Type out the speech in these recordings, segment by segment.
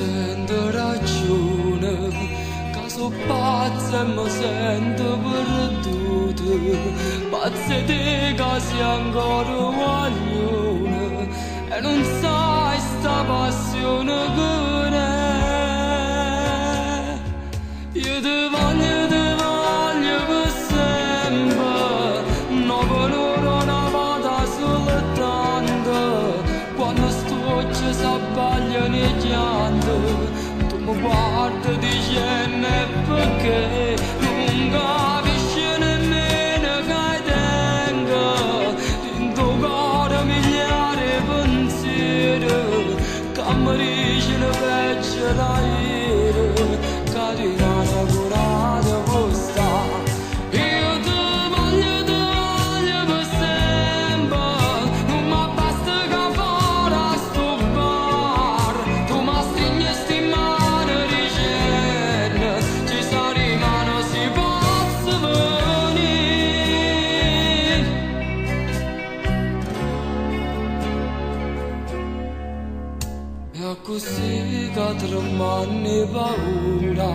sento ragione, che so pazza e mi sento perduto, pazza di che sei ancora guaglione e non sai sta passione che è. Io ti voglio per sempre, no per ora una volta soltanto, quando sto ci s'abbagliano i pianti, tu mi guardi dicendo perché non capisci nemmeno che tengo, dentro cuore migliaia di pensieri, che mi dicono peggio da ieri, che rimane curata questa. Io ti voglio per sempre, non mi basta che fuori sto bar, tu mi stringi sti mani dicendo, ci sono rimane si posso venire. E così che tremane paura,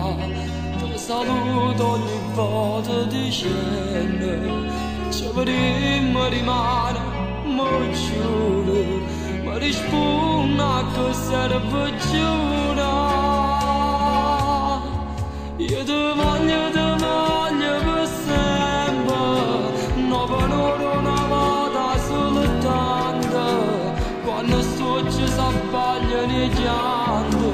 ti saluto ogni volta dicendo, ci vedremo rimane, mi giuro, mi rispondo che serve giura. Io ti voglio per sempre, no per ora una volta soltanto, quando sto ci s'abbagliano i pianti,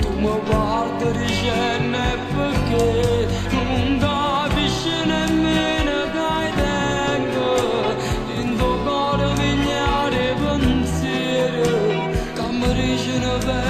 tu mi guardi dicendo perché non capisci nemmeno che tengo, dentro cuore migliaia di pensieri, che mi dicono peggio.